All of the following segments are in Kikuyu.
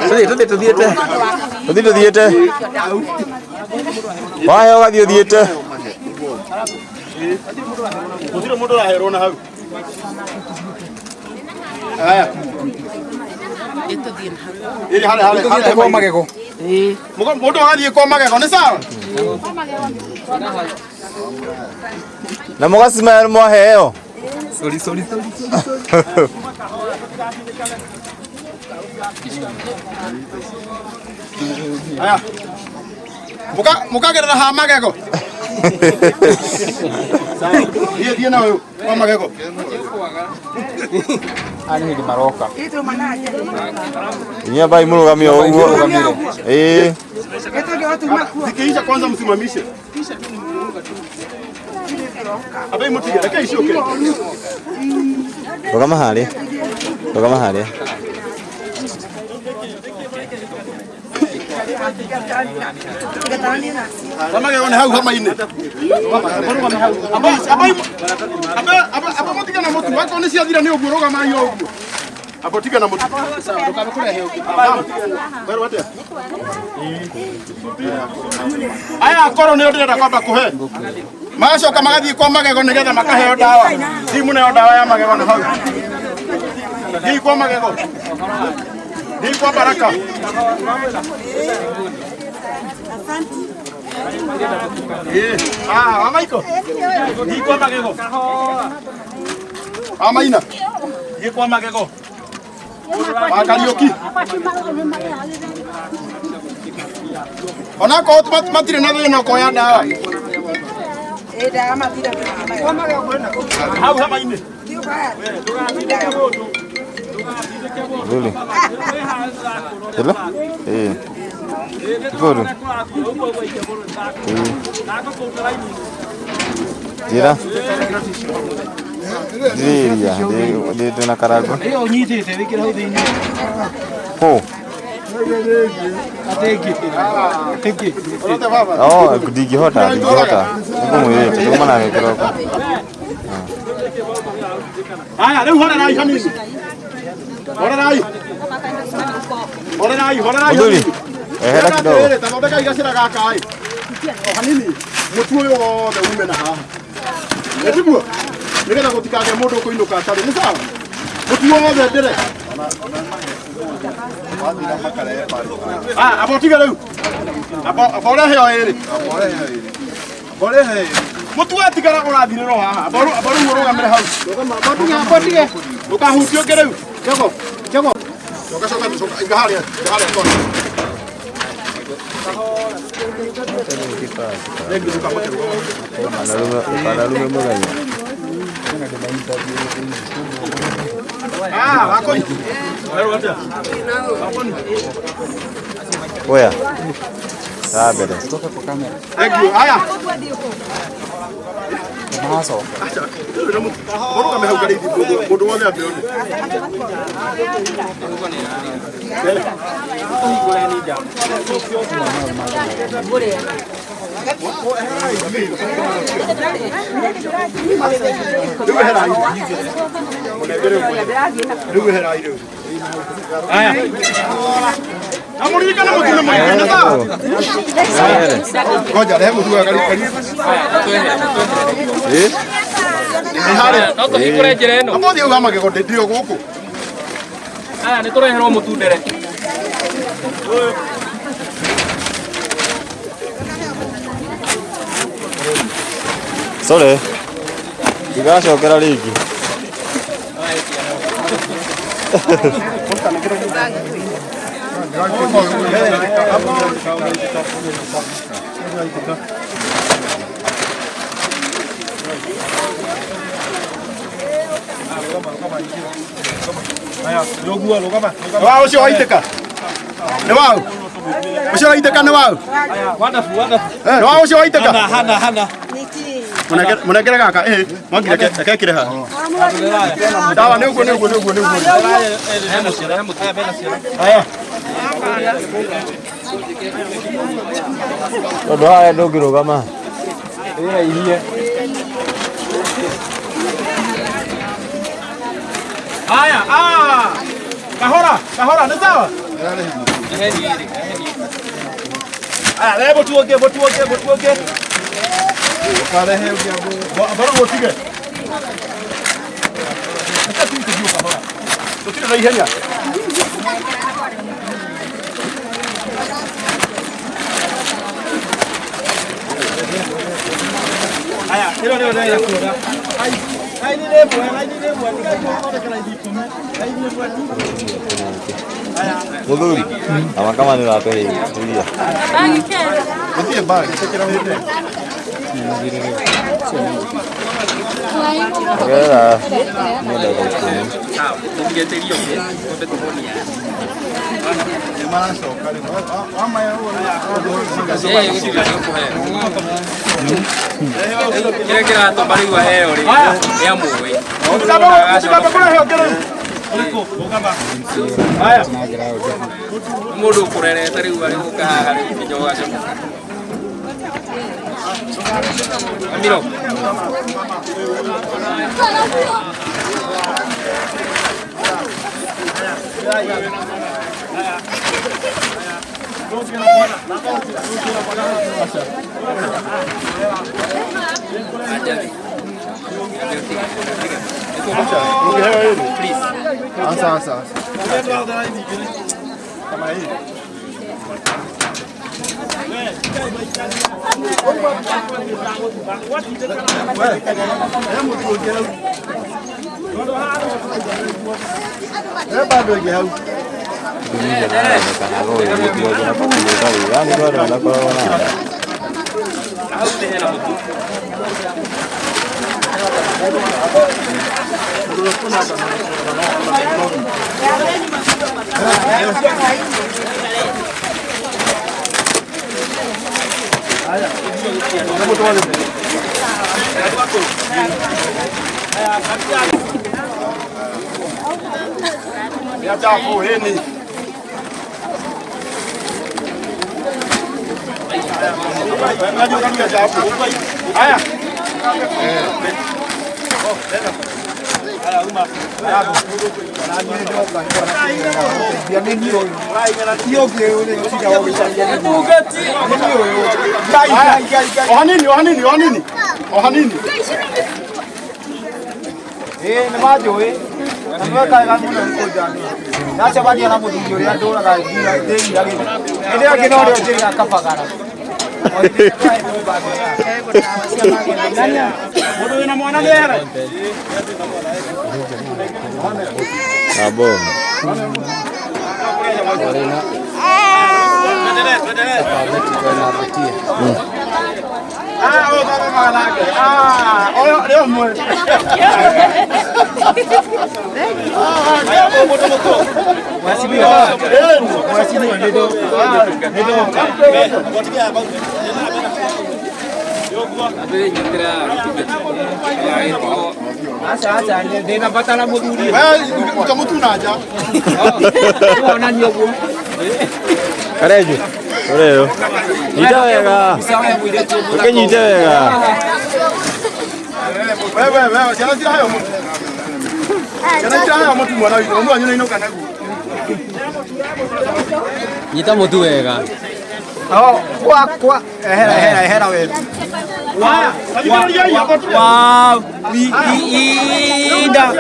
Tũthiĩ tũthiĩ tũthiĩte. Tũthiĩ tũthiĩte. Waheo ũgathiĩ ũthiĩte. Gũtirĩ mũndũ ũraherwo na hau. Aya. Ĩrĩ harĩa harĩa harĩa Kwa magego. Mũndũ agathiĩ kwa magego nĩ sawa? Na mũgacima mwaheo. Sorry, sorry, sorry. Aya. Mũkagerera ha magego. Thiĩ thiĩ na ũyũ kwa magego. Aya nĩ hĩndĩ maroka. Inyuĩ ambai mũrũgamie o ũguo. Ĩĩ. Zikiisha kwanza msimamishe. Abai mutige, reke icoke. Rũgama harĩa. Rũgama harĩa. Kwa magego nĩ hau hama-inĩ. Abai abai aba mutige na mutu. Wakorwo nĩ ciathira nĩ ũguo rũgamai o ũguo. Aba tiga na mutu. Werwo atĩa? Aya akorwo nĩo ndĩrenda kwamba kũhe. Magacoka magathiĩ kwa magego nĩgetha makaheo ndawa. Thiĩ mũneo ndawa ya magego na hau. Thiĩ kwa magego. Thiĩ kwa Baraka. Eh, ah, Wamaiko. Thiĩ kwa magego. Amaina. Thiĩ kwa magego. Wa Kariũki. Onakorwo matirĩ na thĩna ũkoya ndawa. Hau hama-inĩ. Luli. Hello? Eh. Iguru. Eh. Njĩra. Ndĩrĩria, ndĩ na karango. Ĩyo ũnyitĩte wĩkĩre hau thĩinĩ. Kũ? Atĩ ĩngĩ. Ĩngĩ. Oh, ndingĩhota, ndingĩhota. Nĩngũmwĩrĩte, tuma nake kĩroko. Haya, rĩu horerai hanini. Horerai. Horerai, horerai. Mũthuri, hanini. ehera kidogo. Atĩrĩrĩ, ta thondekai gacĩra gaka ĩ. O hanini, mũtu ũyũ wothe ume na haha. Ĩ tiguo? Nĩgetha gũtikagĩe mũndũ ũkũinũka atarĩ. Nĩ sawa? Mũtu wothe ndĩre. Ah, aba ũtige rĩu. Aba aba ũrehe o ĩrĩ. Mũtu watigara ũrathirĩra o haha. Aba rĩu aba rĩu ũrũgamĩre hau. Ndũkahutie ũngĩ rĩu. Jogo, jogo. Coka coka coka inga harĩa, inga harĩa kona. Kanarume mũthenya. Ah, wakoi. Werwo atĩa? Oya. Kaa mbere. Thank you. Haya. Maracoka. Acha. Mũrũgame hau karĩithi mũndũ wothe ambe one. Rĩu eherai. Mũnengere ũguo. Rĩu eherai rĩu. Haya. Na mũririkane mũtu nĩ mũingĩ, nĩ sawa? Ngoja rehe mũtu ũyũ karibu karibu. Ĩĩ. Nĩ harĩa. No tũhingũre njĩra ĩno. Amba ũthiĩ uga magego ndĩ o gũkũ. Aya nĩ tũreherwo mũtu ndere. Sorry. Ndigacokera rĩngĩ. Nĩ waũ ũcio waitĩka? Nĩ waũ? Ũcio waitĩka nĩ waũ? Wonderful, wonderful. Nĩ waũ ũcio waitĩka? Hana, hana, hana. Mũnengere gaka, ĩĩ, Mwangi reke reke ekĩre haha. Ndawa nĩ ũguo nĩ ũguo nĩ ũguo nĩ ũguo. Haya. Tondũ harĩa ndũngĩrũgama. Ĩraihie. Haya, ah. Kahora, kahora, nĩ sawa? Aya, rehe mũtu ũngĩ, mũtu ũngĩ, mũtu ũngĩ. Mbaro gũtige. Reke tu tũthiĩ kahora. Tũtirĩ na ihenya. Aya, ĩno nĩyo ndĩrenda kuona. Raini nĩ ĩmwe, raini nĩ ĩmwe, tigai gũthondeka raini ikũmi. Raini ĩmwe tu. Muthuri, ama kama nĩ ũratũhe tulia. Gũtirĩ bag, ĩtĩkĩra wĩte. Ongerera nĩ ndagĩka ikũmi. Tũtigetĩrio twambe tũhonie. Nĩ maracoka rĩu. Wamaya ũguo nĩ Ĩĩ, gũtirĩ ũkũheo. Kĩrĩa kĩratũma rĩu aheo rĩ, nĩamũĩ. Mũtigamba kũrehe ũngĩ rĩu. Haya. Nĩ mũndũ ũkũrerete rĩu arĩ gũka haha rĩu nginya ũgacomoka. Amiro. Please. Asa, asa, asa. Kama hii. We, bado ĩngĩ hau. Mũtumia nĩaronekana ũyũ mũtu ũngĩ na koguo ũtarĩ, yaani andũ madakoragwo na nda. Hau thĩ hena mũtu. Ya chafu hini. Haya. Ohanini, ohanini, ohanini. Ohanini. Ĩĩ nĩ manjũĩ na nĩwekaga mũno nĩkũnjania ndacemania na mũthuri ũrĩa ndũraga ndĩiragĩra hĩndĩ ĩyo ĩngĩ no rĩo njĩrĩga kabagara. Mũndũ wĩna mwana nĩ ere. Na bomu. Ah, ũyũ twathomaga nake. Ah, ũyũ nĩ ũmwe. Andũ nyitĩra gĩtugati. Gĩtigwo. Aca aca ndĩna bata na mũthuri. We, utamũtu na nja. Onania ũguo. Karenju. Ũrĩo. Nyita wega. Ũkĩnyite wega. We, we, we, ciana ciraheo mũtu. Ciana ciraheo mũtu mwana witũ, ũmwe wanyu nĩainũka naguo. Nyita mũtu wega. Oh, kwa kwa ehera ehera ehera we. Haya, thikĩrĩriai, Wow, ida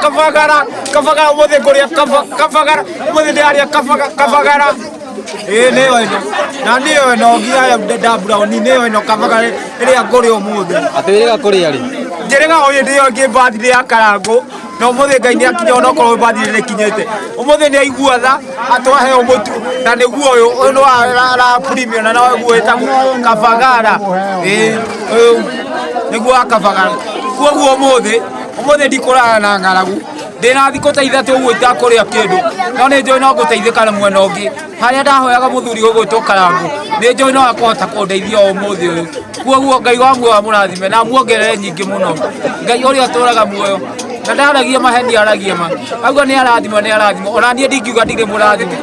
kabagara kabagara ũmũthĩ ngũrĩa kabagara ũmũthĩ ndĩrarĩa kabagara. Ĩĩ nĩyo ĩno na nĩyo ĩno nginya nda brown nĩyo ĩno kabagara ĩrĩa ngũrĩa ũmũthĩ. Atĩ wĩrĩga kũrĩa rĩ? Njĩrĩga ũyũ nĩyo ĩngĩ birthday ya Karangũ na ũmũthĩ Ngai nĩ akinya onokorwo birthday nĩkinyĩte ũmũthĩ nĩ aigua tha atwaheo mũtu na nĩguo ũyũ ũyũ nĩ wa premium na noguo wĩtagwo kabagara. Ĩĩ ũyũ nĩguo wa kabagara. Koguo ũmũthĩ ũmũthĩ ndikũrara na ng'aragu ndĩna thikũ ta ithatũ ũguo itakũrĩa kĩndũ no nĩ njũĩ no ngũteithĩka na mwena ũngĩ harĩa ndahoyaga mũthuri ũgwĩtwo Karangũ nĩ njũĩ no akũhota kũndeithia ũmũthĩ ũyũ. Koguo Ngai wa muoyo amũrathime na amuongerere nyingĩ mũno. Ngai ũrĩa ũtũraga muoyo na ndaragia maheni aragia ma auga nĩ arathimwo nĩ arathimwo ona niĩ ndingiuga ndirĩ mũrathime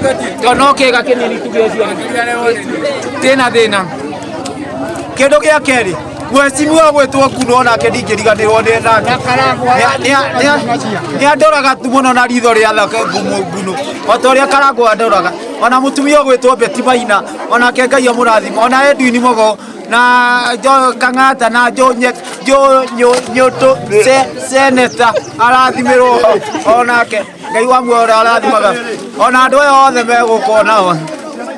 tondũ no kĩga kĩnini tuge ũcio tĩna thĩna. Kĩndũ gĩa kerĩ Mheshimiwa gwĩtwo Kuno onake ndingĩriganĩrwo nĩ nake. Nĩ andoraga tu mũno na ritho rĩa thaka nguno o ta ũrĩa Karangũ andoraga. Ona mũtumia ũgwĩtwo Betty Maina onake Ngai amũrathime. Ona Edwin Mogo na Jo Kang'ata na Jo Jo Nyũtũ seneta arathimĩrwo onake. Ngai wa muoyo ũrĩa arathimaga. Ona andũ aya othe me gũkũ onao.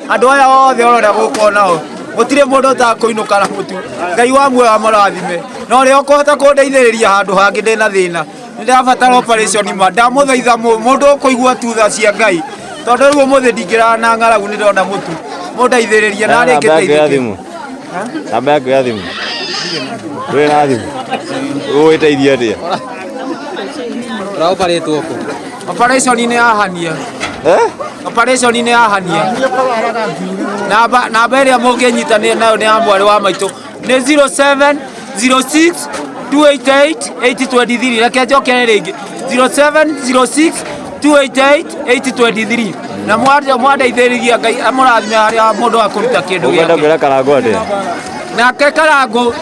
Andũ aya othe ũrona gũkũ onao. Gũtirĩ mũndũ ũtakũinũka na mũtu. Ngai wa muoyo amũrathime. Na ũrĩa ũkũhota kũndeithĩrĩria handũ hangĩ ndĩna thĩna. Nĩ ndĩrabatara operation ma. Ndamũthaitha mũndũ ũkũigua tu tha cia Ngai. Tondũ rĩu ũmũthĩ ndingĩrara na ng'aragu nĩ ndona mũtu. Mũndeithĩrĩrie na Namba yaku ya rĩngĩ thimũ. Namba yaku ya thimũ. Ndũrĩ na thimũ. Ũgwĩteithia atĩa? Ũraoparĩtwo kũ? Operation nĩ ya hania. Eh? Operation nĩ ya hania. Namba namba ĩrĩa mũngĩnyita nĩ nayo nĩ ya mwarĩ wa maitũ nĩ 0706 288 823. Reke njokere rĩngĩ 0706 288 823. Na mwandeithĩrĩria Ngai amũrathime harĩa mũndũ akũruta kĩndũ Ũkwenda gĩake. kwĩra Karangũ atĩa? Nake Karangũ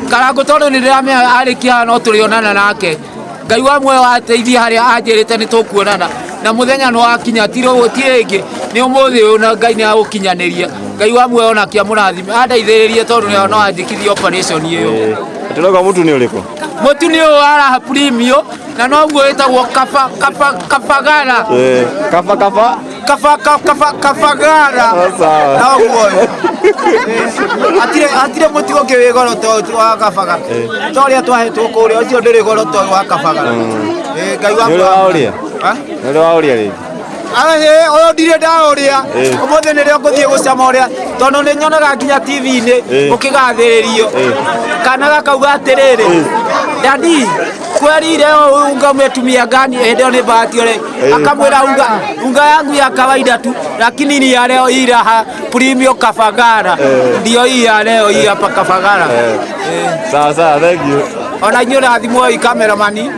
Karangũ tondũ nĩ ndĩramenya arĩ kĩhaha no tũrĩonana nake. Ngai wa muoyo ateithie harĩa anjĩrĩte nĩ tũkuonana na mũthenya nĩ wakinya ti rĩngĩ nĩ ũmũthĩ ũyũ na Ngai nĩ agũkinyanĩria. Ngai wa muoyo onake amũrathime andeithĩrĩrie tondũ no anjĩkithie operation ĩyo. Tũrauga mũtu nĩ ũrĩkũ? Mũtu nĩ ũyũ wa Raha Premium na noguo wĩtagwo kaba kaba kabagara. Kaba kaba Kaba kaba kabagara. Sawa. Noguo. Hatirĩ hatirĩ mũtu ũngĩ wĩ goro ta ũyũ wa kabaga. Ta ũrĩa twahetwo kũrĩa ũcio ndũrĩ goro ta ũyũ wa kabagara. Ngai wa Nĩ ũrĩ waũrĩa? Ha? Nĩ ũrĩ waũrĩa rĩngĩ? Ahĩ, ũyũ ndirĩ ndaũrĩa. Ũmũthĩ nĩrĩo ngũthiĩ gũcama ũrĩa tondũ nĩ nyonaga nginya TV-inĩ ũkĩgathĩrĩrio. Kana gakauga atĩrĩrĩ, Daddy, kweli leo unga umetumia gani? Hĩndĩ ĩyo nĩ bahati ũrĩ. Akamwĩra unga, unga yangu ya kawaida tu, lakini ni ya leo hii Raha Premium Kabagara. Ndio hii ya leo hii hapa Kabagara. Sawa sawa, thank you. Ona inyuĩ rathimwoi cameraman.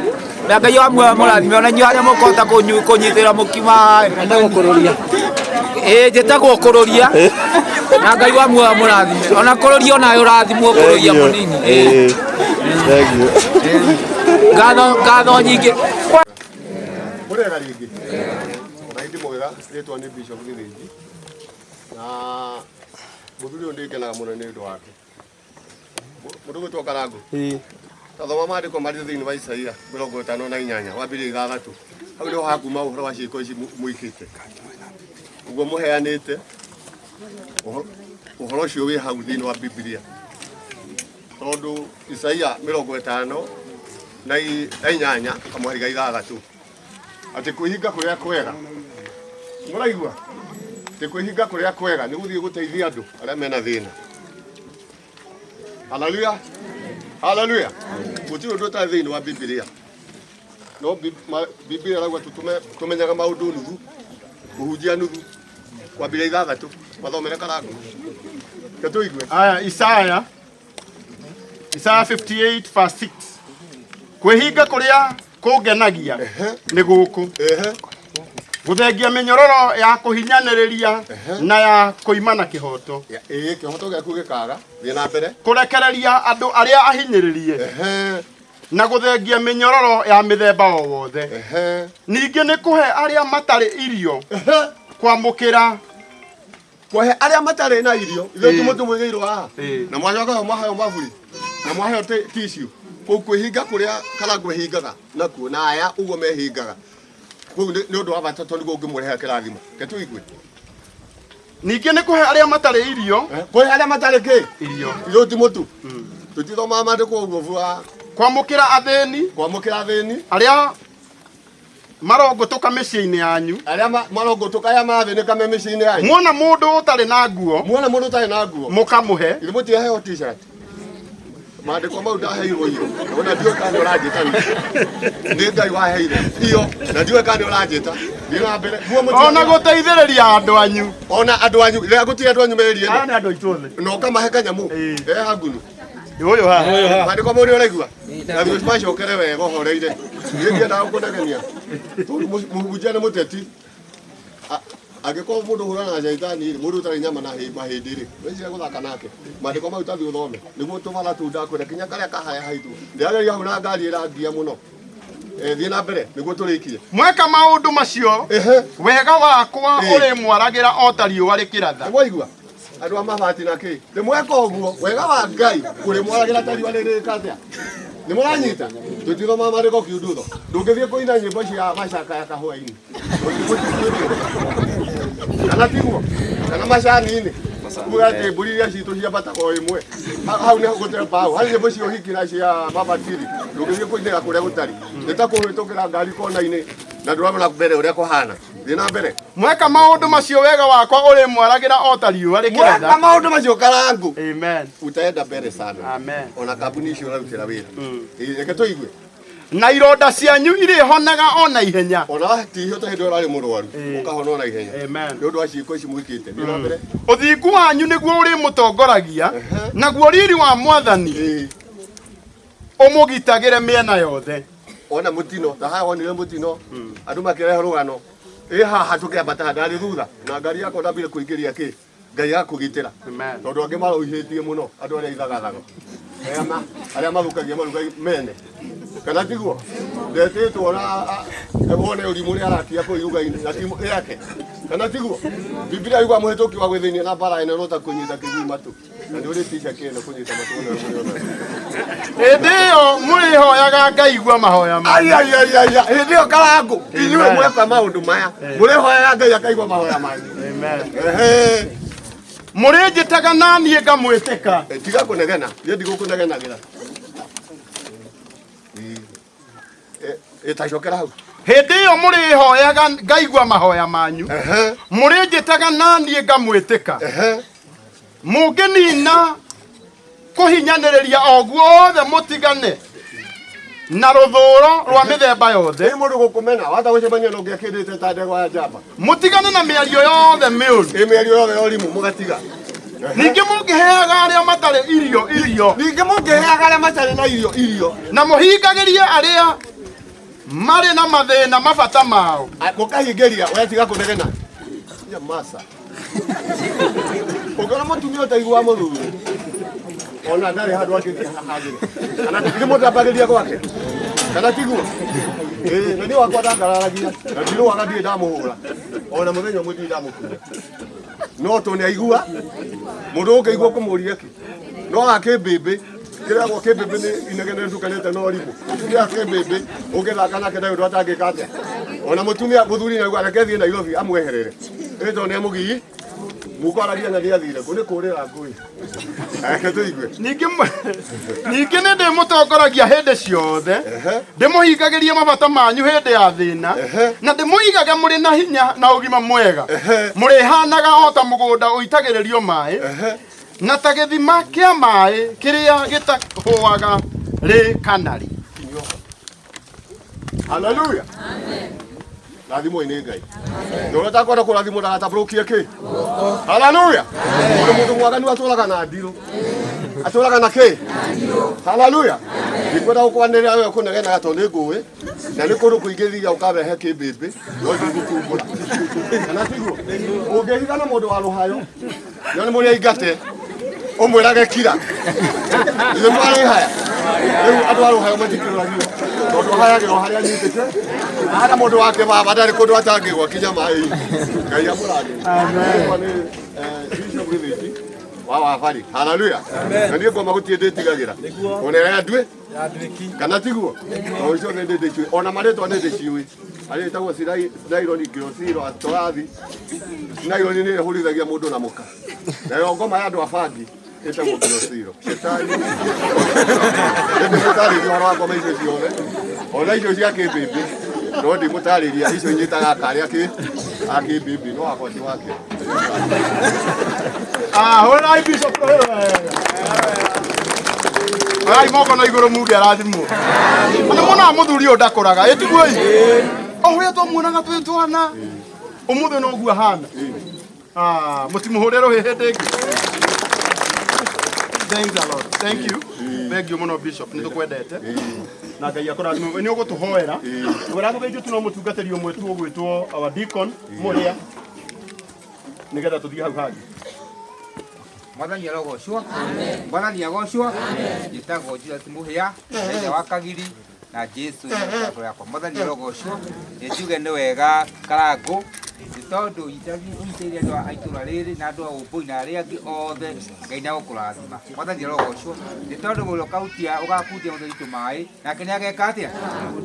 Na Ngai wa muoyo mũrathime ona inyuĩ arĩa mũkũhota kũnyitĩra mũkima. Ĩĩ njĩtagwo kũrũria. Na Ngai wa muoyo mũrathime. Ona kũrũria onawe ũrathimwo kũrũria mũnini. Thank you. Ngatho ngatho nyingĩ. Mũrĩega rĩngĩ. Ona indi mwega rĩtwa nĩ Bishop Gĩthĩnji. Na mũthuri ũyũ nĩngenaga mũno nĩ ũndũ wake. Mũndũ gwĩtwo Karangũ. Ta thoma maandĩko marĩ thĩinĩ wa Isaia 58 wambĩrĩrie 6. Hau nĩho hakuma ũhoro wa ciĩko ici mwĩkĩte. Ũguo mũheanĩte ũhoro ũcio wĩ hau thĩinĩ wa Bibilia. Tondũ Isaia 58 kamũhari ga 6. Atĩ kwĩhinga kũrĩa kwega. Mũraigua? Atĩ kwĩhinga kũrĩa kwega nĩ gũthiĩ gũteithia andũ arĩa mena thĩna. Haleluya. Haleluya. Gũtirĩ ũndũ ũtarĩ thĩinĩ wa Bibilia. No Bibilia ĩrauga tũmenyaga maũndũ nuthu, kũhunjia nuthu, kwambĩrĩria 6, mathomere Karangũ. Reke tũigue. Aya, Isaya Isaya 58 verse 6. Kwĩhinga kũrĩa kũngenagia nĩ gũkũ. Gũthengia mĩnyororo ya kũhinyanĩrĩria na ya kũimana kĩhoto. Ĩĩ, kĩhoto gĩaku gĩkaga. Thiĩ na mbere. Kũrekereria andũ arĩa ahinyĩrĩrie. Na gũthengia mĩnyororo ya mĩthemba o wothe. Ningĩ nĩ kũhe arĩa matarĩ irio. Kwamũkĩra Kũhe arĩa matarĩ na irio. Ithuĩ ti mũtu mũigĩirwo haha. Na mwacoka mwaheo maburi. Na mwaheo tissue. Kũu kwĩhinga kũrĩa Karangũ ehingaga nakuo na aya ũguo mehingaga. Kũu nĩ ũndũ wa bata tondũ nĩguo ũngĩmũrehera kĩrathimo. Reke tũigue. Ningĩ nĩ kũhe arĩa matarĩ irio. Kũhe arĩa matarĩ kĩ? Irio. Irio ti mũtu. Tũtithomaga maandĩko ũguo bua. Kwamũkĩra athĩni. Kwamũkĩra athĩni. Arĩa marongũtũka mĩciĩ-inĩ yanyu. Arĩa marongũtũka arĩa marathĩnĩka me mĩciĩ-inĩ yanyu. Muona mũndũ ũtarĩ na nguo. Muona mũndũ ũtarĩ na nguo. Mũkamũhe. Ithuĩ mũtiraheo t-shirt. Maandĩko mau ndaheirwo iyo. Ona ndiũĩ kana nĩ ũranjĩta rĩu. Nĩ Ngai waheire iyo na ndiũĩ kana nĩ ũranjĩta. Thiĩ na mbere. Muo mũtiraheo. Ona gũteithĩrĩria andũ anyu. Ona andũ anyu. Rĩrĩa gũtirĩ andũ anyu merie. Aya nĩ andũ aitũ othe. Na ũkamahe kanyamũ. Eh hangunu. Ũyũ haha. Maandĩko mau nĩ ũraigua? Na thiĩ macokere wega ũhoreire. Niĩ ndiendaga gũkũnegenia. Tondũ mũhunjia nĩ mũteti. Angĩkorwo mũndũ ũhũranaga na caitani rĩ, mũndũ ũtarĩ nyama na mahĩndĩ rĩ, weciria gũthaka nake. Maandĩko mau tathiĩ ũthome. Nĩguo tũbara tũu ndakwĩra kinya karĩa kahaya haitũ. Ndĩrageria hau na ngari ĩrangia mũno. Thiĩ na mbere nĩguo tũrĩkie. Mweka maũndũ macio, wega wakwa ũrĩmwaragĩra o ta riũa rĩkĩratha. Nĩwaigua? Andũ a mabati na kĩ? Nĩ mweka ũguo, wega wa Ngai ũrĩmwaragĩra ta riũa rĩrĩka atĩa? Nĩ mũranyita? Tũtithomaga maandĩko kiundutho. Ndũngĩthiĩ kũina nyĩmbo cia macakaya kahũa-inĩ. Kana tiguo? Kana macani-inĩ. Uga atĩ mbũri iria citũ ciambataga o ĩmwe. Hau nĩho gũte mbaũ. Harĩ nyĩmbo cia ũhiki na cia mabatiri. Ndũngĩthiĩ kũinĩra kũrĩa gũtarĩ. Nĩ ta kũhĩtũkĩra ngari kona-inĩ na ndũramenya mbere ũrĩa kũhana. Thiĩ na mbere. Mweka maũndũ macio wega wakwa ũrĩmwaragĩra o ta riũa rĩkĩratha. Mweka maũndũ macio karangu. Amen. Utaenda mbere sana. Amen. Ona kambuni icio ũrarutĩra wĩra. Reke tũigue. Na ironda cianyu irĩhonaga o na ihenya. Ona watihio ta hĩndĩ ũrarĩ mũrwaru, ũkahona o na ihenya. Amen. Nĩ ũndũ wa ciĩko ici mwĩkĩte. Thiĩ na mbere. Ũthingu wanyu nĩguo ũrĩmũtongoragia, naguo riri wa Mwathani ũmũgitagĩre mĩena yothe. Ona mũtino, ta haha wonire mũtino, andũ makĩrehe rũgano. Ĩ haha tũkĩambata ndarĩ thutha, na ngari yakwa ndambire kũingĩria kĩ? Ngai akũgitĩra. Tondũ angĩ marũihĩtie mũno, andũ arĩa ithagathago. Arĩa mathũkagia maruga mene. Kana tiguo? Ndetĩtwo na wone ũrimũ ũrĩa arakia kũu iruga-inĩ na ti yake. Kana tiguo? Biblia yuga mũhĩtũki wa gwĩthĩnia na mbara ĩno no ta kũnyita kĩgui matũ. Na nĩ ũrĩ tica kĩno kũnyita matũ ona mũrĩona. Hĩndĩ ĩyo mũrĩhoyaga Ngai igua mahoya manyu. Ai ai ai ai ai, hĩndĩ ĩyo karangu inyuĩ mweka maũndũ maya mũrĩhoyaga Ngai akaigua mahoya manyu. Amen. Ehe. Mũrĩnjĩtaga na niĩ ngamwĩtĩka. Tiga kũnegena, niĩ ndigũkũnegenagĩra. Tacokera hau. Hĩndĩ ĩyo mũrĩhoyaga ngaigua mahoya manyu. Mũrĩnjĩtaga na niĩ ngamwĩtĩka. Mũngĩnina kũhinyanĩrĩria o guothe mũtigane na rũthũũro rwa mĩthemba yothe. Ĩ mũndũ gũkũmena, wahota gũcemania na ũngĩ akĩndĩte ta ndegwa ya njamba. Mũtigane na mĩario yothe mĩũru. Ĩ mĩario yothe ya ũrimũ mũgatiga. Ningĩ mũngĩheaga arĩa matarĩ irio irio. Ningĩ mũngĩheaga arĩa matarĩ na irio irio. Na mũhingagĩrie arĩa marĩ na mathĩna mabata mao. Mũkahingĩria, we tiga kũnegena. Ya masa. Ũngĩona mũtumia ũtaiguaga mũthuri, ona ndarĩ handũ angĩthiĩ hahagĩre. Kana nĩ mũndambagĩria gwake. Kana tiguo? Ĩĩ, na niĩ wakwa ndangararagia, na ndirũaga ndirĩ ndamũhũra. Ona mũthenya ũmwe ndirĩ ndamũkuua. No tondũ nĩaigua, mũndũ ũngĩigua kũmũria kĩ? No akĩmbĩmbĩ, kĩragwo kĩmbĩmbĩ nĩ inegene rĩtukanĩte na ũrimũ. Mũtumia akĩmbĩmbĩ, ũngĩthaka nake ndarĩ ũndũ atangĩka atĩa. Ona mũtumia mũthuri nĩauga reke thiĩ Nairobi amweherere. Ĩ tondũ nĩamũgii, mũkwaragia na nĩathire kũ nĩ kũrĩra ngũĩ. Reke tũigue. Ningĩ nĩ ndĩmũtongoragia hĩndĩ ciothe, ndĩmũhingagĩrie mabata manyu hĩndĩ ya thĩna, na ndĩmũigage mũrĩ na hinya na ũgima mwega. Mũrĩhanaga o ta mũgũnda ũitagĩrĩrio maĩ, na ta gĩthima kĩa maĩ kĩrĩa gĩtahũaga rĩ kana rĩ. Hallelujah. Rathimwo nĩ Ngai. Na ũrĩa ũtakwenda kũrathimwo ndagatambũrũkie kĩ? Hallelujah. Tondũ mũndũ mwaganu atũraga na ndirũ. Atũraga na kĩ? Hallelujah. Ndikwenda gũkwanĩrĩra we ũkũnegenaga tondũ nĩ ngũĩ na nĩ kũndũ kũingĩ thiaga ũkarehe kĩmbĩmbĩ no ndigũkumbũra. Kana tiguo? Ũngĩhitha na mũndũ wa rũhayo no nĩ mũrĩ aingate ũmwĩrage kira. Ithuĩ mwarĩ haya. Rĩu andũ a rũhayo matikĩroragio tondũ ahayagĩrwo harĩa anyitĩte. Hana mũndũ wake baba ndarĩ kũndũ atangĩgwa kinya maĩ-inĩ. Ngai amũrathime. Amen. Nĩ Bishop Gĩthĩnji wa Wabari. Hallelujah. Na niĩ ngoma gũtirĩ ndĩtigagĩra. Ona ya ndue kana tiguo? O icio nĩ ndĩciũĩ. Ona marĩtwa nĩ ndĩciũĩ. Harĩa ĩtagwo Sinaironi, Ngirosiro, Astorathi. Sinaironi nĩ ĩhũrithagia mũndũ na mũka. Nayo ngoma ya andũ a bangi ĩtagwo Ngirosiro. Shetani. Nĩndĩmũtarĩria ũhoro wa ngoma icio ciothe. Ona icio cia kĩmbĩmbĩ. No ndimũtarĩria icio inyitaga karĩa kĩ a kĩmbĩmbĩ no wakwa ti wake. Hũrai Bishop rũhĩ wega. Oyai moko na igũrũ muge arathimwo. Nĩ muonaga mũthuri ũyũ ndakũraga, ĩ tiguo ĩ? O ũrĩa twamuonaga twĩ twana, ũmũthĩ noguo ahana. Mũtimũhũre rũhĩ hĩndĩ ĩngĩ. Thanks a lot. Thank you. Thank you mũno Bishop, nĩ tũkwendete. Na Ngai akũrathime. Nĩ ũgũtũhoera. Twĩra tũgeithio tu no mũtungatĩri ũmwe tu ũgwĩtwo our deacon Mũrĩa. Nĩgetha tũthiĩ hau hangĩ. Mwathani arogocwo. Mwathani agocwo. Njĩtagwo Julius Mũhĩa, ithe wa Kagiri na Jesu nĩ ngoro yakwa. Mwathani arogocwo. Nĩ njuge nĩ wega Karangũ nĩ tondũ ũnyitĩrĩire andũ a itũra rĩrĩ na andũ a Ũmbũi na arĩa angĩ othe, Ngai nĩ agũkũrathima. Mwathani arogocwo nĩ tondũ mũrũ ũkahutia ũgakundia mũtheri witũ maĩ nake nĩ ageka atĩa?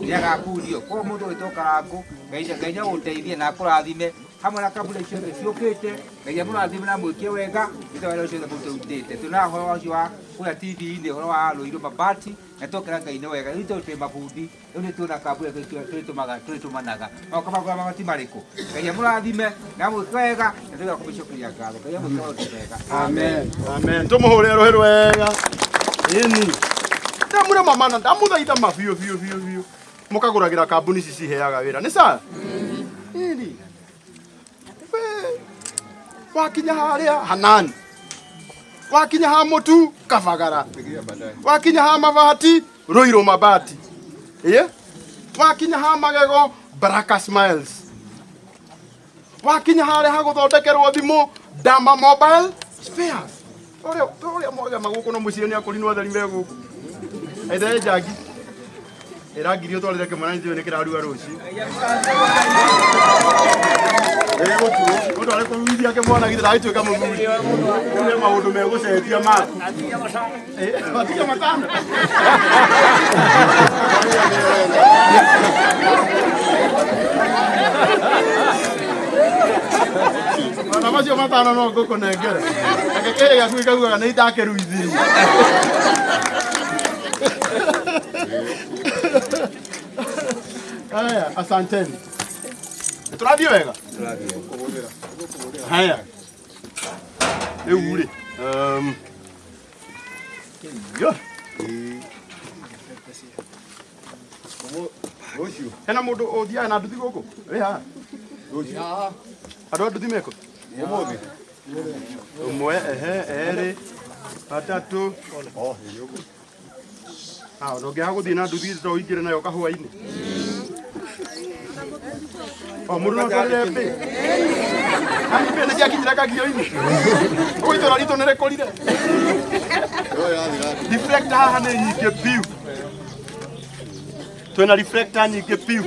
Nĩ agakundio. Koguo mũndũ ũgwĩtwo Karangũ, Ngai nĩ agũteithie na akũrathime hamwe na kambuni ciothe ciũkĩte. Ngai amũrathime na amwĩke wega nĩ tondũ wĩra ũcio wothe mũtũrutĩte. Twĩna ũhoro ũcio wa kũrĩa TV-inĩ ũhoro wa Rũirũ Mabati na twokera Ngai nĩ wega. Rĩu tondũ twĩ mabundi rĩu nĩ tuona kambuni tũrĩtũmaga tũrĩtũmanaga magoka magũra mabati marĩkũ. Ngai amũrathime na amwĩke wega na tũrĩa kũmũcokeria ngatho. Ngai amwĩke maũndũ mega. Amen. Amen. Tumuhũrĩre rũhĩ rwega. Ĩni. Ndamwĩra mama na ndamũthaitha ma biũ biũ biũ biũ. Mũkagũragĩra kambuni ici ciheaga wĩra. Nĩ sawa? Ĩni. Wakinya harĩa Hanani. Wakinya ha mũtu Kabagara. Wakinya ha mabati Rũirũ Mabati. Ĩĩ? Wakinya ha magego Baraka Smiles. Wakinya harĩa ha gũthondekerwo thimũ Dama Mobile Spares. Ũrĩa ũrĩa mwagema gũkũ no mũciĩ nĩ akũrinwo atheri me gũkũ. Aithe njangi. Ĩra ngiri ũtwarĩre kĩmwana nĩ nĩ kĩrarua rũciũ. Ĩgũtuo. Mũndũ arĩ kũruithia kĩmwana githĩ ndagĩtuĩka mũthuri. Rĩu he maũndũ megũcenjia maku. Matiga matano. Ona macio matano no ngũkũnengera. Reke kĩhĩ gĩaku gĩkaugaga nĩ ndakĩruithirie. Haya, asanteni. Tũrathiĩ wega? Haya. Rĩu rĩ, yo. Rũciũ. Hena mũndũ ũthiaga na nduthi gũkũ? Wĩ haha? Rũciũ. Andũ a nduthi mekũ? Ũmũthĩ. Ũmwe, ehe, erĩ, atatũ. Oh, ĩĩ ũguo. Ah, ona ũngĩaga gũthiĩ na nduthi to ũingĩre nayo kahũa-inĩ. O mũndũ no atwarĩre mbĩ. Ani mbĩ nĩ ciakinyire kagio-inĩ. Ũguo itũra ritũ nĩ rĩkũrire. Reflector haha nĩ nyingĩ biũ. Twĩna reflector nyingĩ biũ.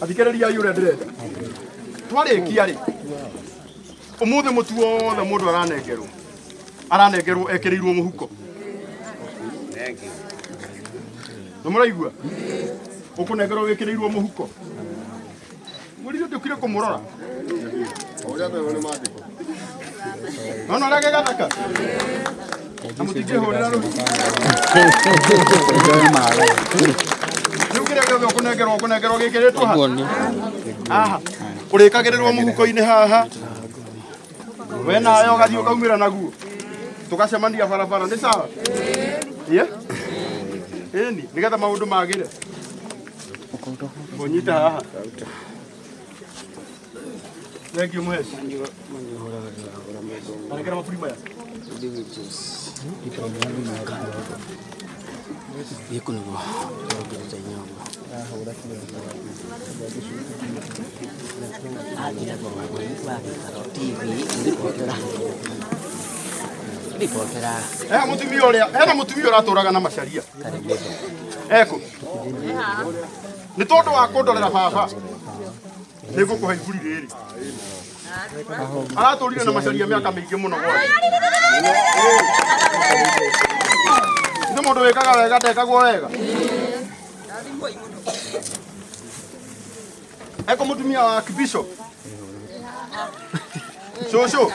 Athikĩrĩriai ũrĩa ndĩrenda. Twarĩkia rĩ, ũmũthĩ mũtu wothe mũndũ aranengerwo aranengerwo ekĩrĩirwo mũhuko. Nĩ mũraigua? Ũkũnengerwo wĩkĩrĩirwo mũhuko. Mũrire ndũkire kũmũrora. Ũrĩa twerwo nĩ maandĩko. Nona ũrĩa gĩgathaka? Na mũtingĩhũrĩra rũhĩ. Rĩu kĩrĩa gĩothe ũkũnengerwo ũkũnengerwo gĩkĩrĩtwo ha? Haha. Ũrĩkagĩrĩrwo mũhuko-inĩ haha. We nawe ũgathiĩ ũkaumĩra naguo. Tũgacemania barabara nĩ sawa? Ĩĩ? Ĩni, nĩgetha maũndũ magĩre. Ũnyite haha. Thank you Mhesh. Anekera maburi maya. Gĩkũ nĩguo tũrongerete inyongo. Ribotera. Hena mũtumia ũrĩa, hena mũtumia ũratũraga na macaria. Eko. Nĩ tondũ wa kũndorera baba. Nĩ ngũkũhe iburi rĩrĩ. Aratũrire na macaria mĩaka mĩingĩ mũno gwake. Nĩ mũndũ wĩkaga wega ndekagwo wega. Eko mũtumia wa Bishop. Cũcũ.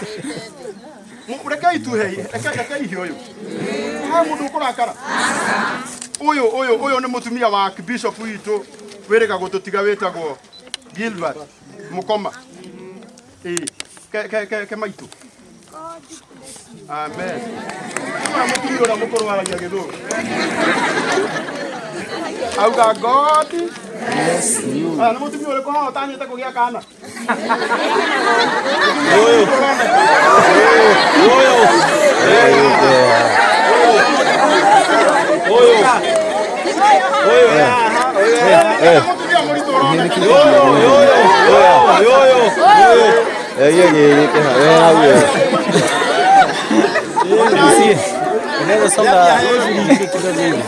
Rekei tuhe, rekei ihe ũyũ. Ha mũndũ ũkũrakara. Ũyũ ũyũ ũyũ nĩ mũtumia wa Bishop witũ wĩrĩga gũtũtiga wĩtagwo Gilbert Mukoma. Ĩĩ, ke ke ke ke maitũ. Amen. Ũyũ mũtumia ũrĩa mũkũrũ waragia gĩthũngũ. Auga God. Aya nĩ mũtumia ũrĩkũ haha ũtanyĩte kũgĩa kana? Ũyũ. Ũyũ. Ũyũ. Ũyũ. Mũtumia Ũrĩa mũritũ ũroneka. Unaweza songa kidogo hivi.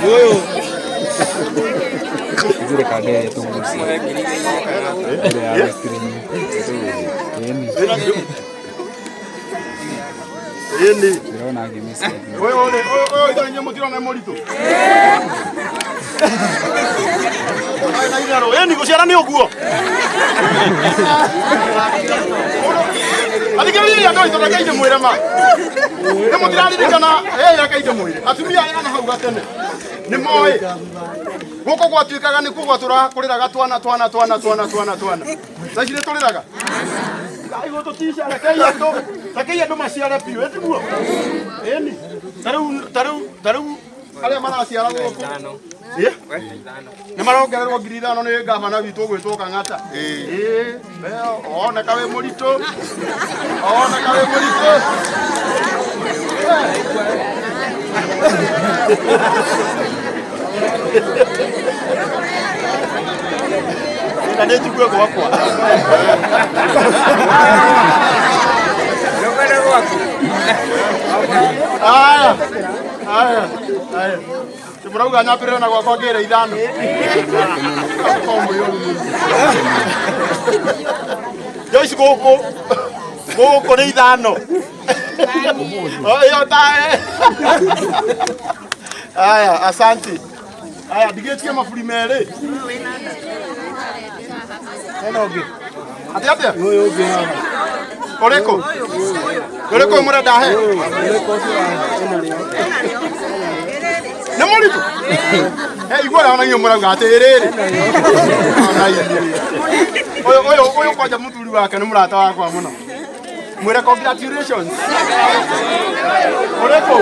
Zile kagere tu mgusi. Ile ya screen. Ĩni. Ndĩrona ngĩmĩcia. Ũyũ ũrĩ ũyũ ũyũ ithe inyuĩ mũtirona nĩ mũritũ. Ai na itherũ, ĩni gũciara nĩ ũguo. Athikĩrĩria andũ aitũ reke ndĩmwĩre ma. Nĩ mũtiraririkana, ĩ reke ndĩmwĩre. Atumia aya na hau gatene nĩ moĩ. Gũkũ gwatuĩkaga nĩ kuo gwatũraga twana twana twana twana twana twana. Thaa ici nĩ tũrĩraga. Ngai gũtũtica, rekei andũ, rekei andũ maciare biũ, ĩ tiguo? Ĩni. Ta rĩu ta rĩu ta rĩu arĩa maraciara gũkũ. Ĩ? Nĩ marongererwo 5,000 nĩ gavana witũ ũgwĩtwo Kang'ata. Ĩ, we oneka wĩ mũritũ. Oneka wĩ mũritũ. Na nĩ njigue gwakwa. Ndũkwenda gwaku? Aya, aya, aya. Timurauga nyambĩrĩre na gwakwa ngĩre 5. Ko mũyũru mũno. Joyce gũkũ gũkũ nĩ 5. Ĩyo tae. Aya, asante. Aya, ndigĩtie maburi merĩ. Hena ũngĩ. Atĩ atĩa? Ũyũ ũngĩ haha. Ũrĩkũ? Ũrĩkũ mũrenda he? Nĩ mũritũ? He igua ũrĩa ona inyuĩ mũrauga atĩ ĩrĩrĩ. Ona inyuĩ. Ũyũ ũyũ ũyũ kwanja mũthuri wake nĩ mũrata wakwa mũno. Mwĩre congratulations. Ũrĩkũ?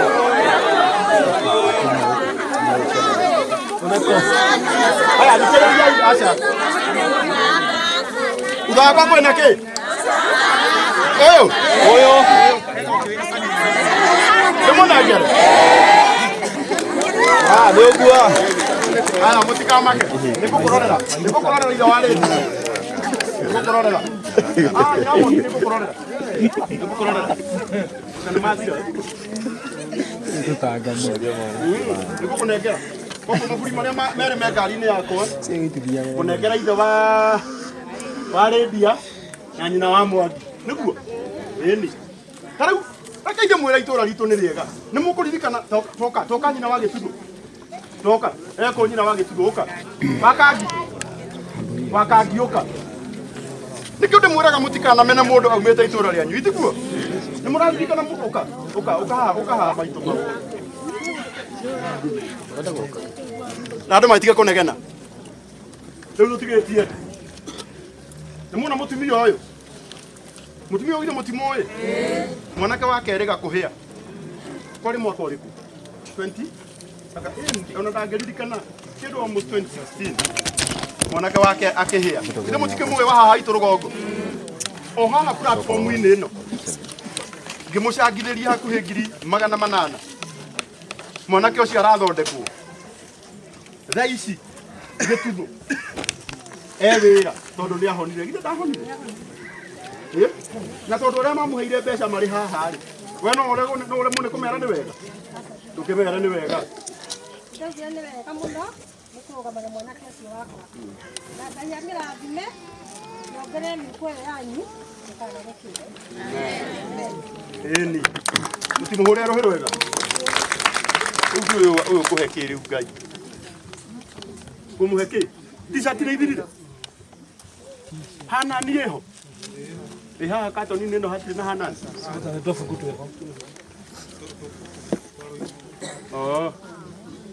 Aya, thikĩrĩriai, aca. Thutha wakwa kwĩna kĩ? Ũyũ? Ũyũ. Ndĩmũnengere? Ah, nĩ ũguo. Aya, mũtikamake. Nĩngũkũrorera. Nĩngũkũrorera ithe wa rĩngĩ. Nĩngũkũrorera. Ah, nyamũ, nĩngũkũrorera. Nĩngũkũrorera. Na nĩmathira. Nĩngũkũnengera. Koguo maburi marĩa merĩ me ngari-inĩ yakwa. Kũnengera ithe wa Lydia na nyina wa Mwangi. Nĩguo? Ĩni. Ta rĩu reke ndĩmwĩre itũũra ritũ nĩ rĩega. Nĩ mũkũririkana toka toka nyina wa Gĩtuthu. Toka. Eko nyina wa Gĩtuthu ũka. Wakangi. Wakangi ũka. Nĩkĩo ndĩmwĩraga mũtikanamene mũndũ aumĩte itũũra rĩanyu, itiguo? Nĩ mũraririkana ũka ũka ũka haha ũka haha maitũ mau. Na andũ matige kũnegena. Rĩu tũtigĩtie. Nĩ muona mũtumia ũyũ? Mũtumia ũyũ githĩ mũtimũĩ? Mwanake wa kerĩ gakũhĩa. Kwarĩ mwaka ũrĩkũ? 20? Aka ona ndangĩririkana kĩndũ almost 2016. Mwanake wake akĩhĩa. Githĩ mũtikĩmũĩ wa haha itũ rũgongo? O haha platform-inĩ ĩno. Ngĩmũcangithĩria hakuhĩ 800,000. Mwanake ũcio arathondekwo. Thaa ici Gĩtuthu e wĩra tondũ nĩ ahonire. Githĩ ndahonire? Ĩ? Na tondũ arĩa mamũheire mbeca marĩ haha rĩ, we no ũremwo no ũremwo nĩ kũmera nĩ wega? Ndũkĩmere nĩ wega. Ndaugire nĩ wega mũno nĩ kũrũgama na mwanake ũcio wakwa. Na Ngai amĩrathime yongerere mĩhuko ĩyo yanyu ndĩkanage kĩndũ. Ĩni. Mũtimũhũre rũhĩ rwega. Rĩu ndiũĩ ũyũ ũyũ ngũhe kĩ rĩu Ngai. Ngũmũhe kĩ? T-shirt nĩ ithirire? Hanani ĩho? Ĩ haha katoni-inĩ ĩno hatirĩ na hanani? Oh.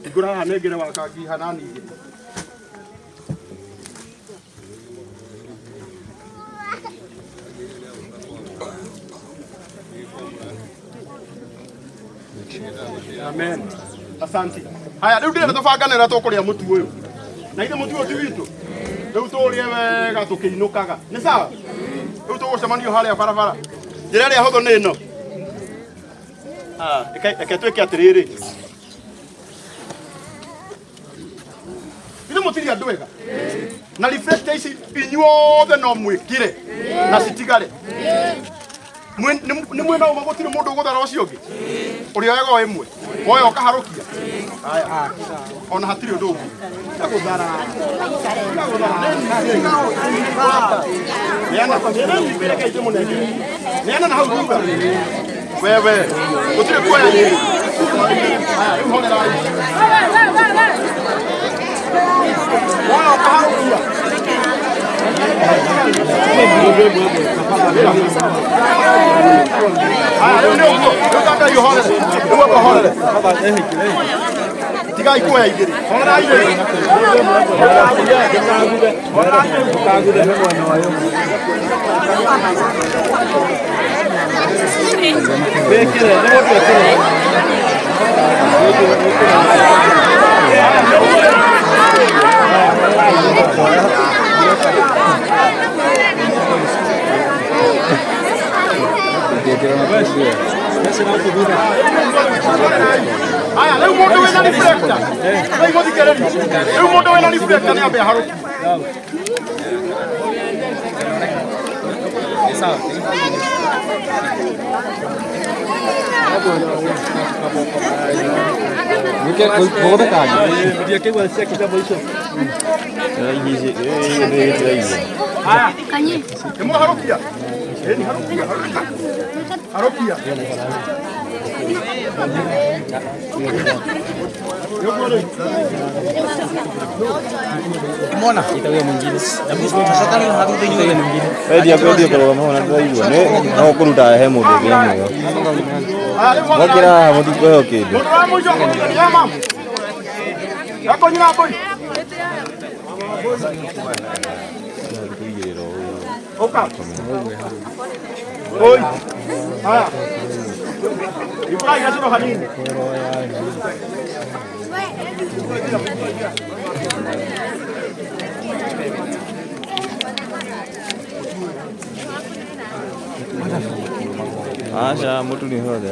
Hingũra haha nengere wakangi hanani igĩrĩ. Amen. Asante. Haya, rĩu ndĩrenda tũbangane ũrĩa tũkũrĩa mũtu ũyũ. Na ithe mũtu ũyũ ti witũ. Rĩu tũũrĩe wega tũkĩinũkaga. Nĩ sawa? Rĩu tũgũcemanio harĩa barabara. Njĩra ĩrĩa hũthũ nĩ ĩno. Ah, reke twĩke atĩrĩrĩ. Ithe mũtirĩ andũ ega. Na reflector ici inyuothe no mwikire na citigare. Nĩ mwena ũmwe gũtirĩ mũndũ ũgũthara ũcio ũngĩ. Ũrĩa oyaga o ĩmwe. Woya ũkaharũkia. Haya. Ona hatirĩ ũndũ ũngĩ. Gũthara. Neana neana na hau thutha. Wewe gũtirĩ kuoya nyingĩ. Haya, rĩu horerai. Woya ũkaharũkia. Haya, rĩu nĩ ũguo. Rĩu tambai ũhorere. Rĩu amba ũhorere. Tigai kuoya igĩrĩ. Horerai rĩu. Haya, rĩu mũndũ wĩna reflector. Rĩu mũthikĩrĩrie. Rĩu mũndũ wĩna reflector nĩ ambe aharũkie. Haya. Nĩ mwaharũkia? Ĩni harũkia, harũkia. Harũkia. Mona itakuwa mwingine. Wendia kwendia kũrũgama hau na ndĩraigua nĩ no kũruta he mũndũ ũngĩ ĩmwe. Mwokĩra haha mũtikũheo kĩndũ. Mũndũ wa mũico kũnyita nĩ mama. Akũnyina mbũri. Ũka. Oi. Haya. Iburai gacoro hanini. Aca mũtu nĩ hothe.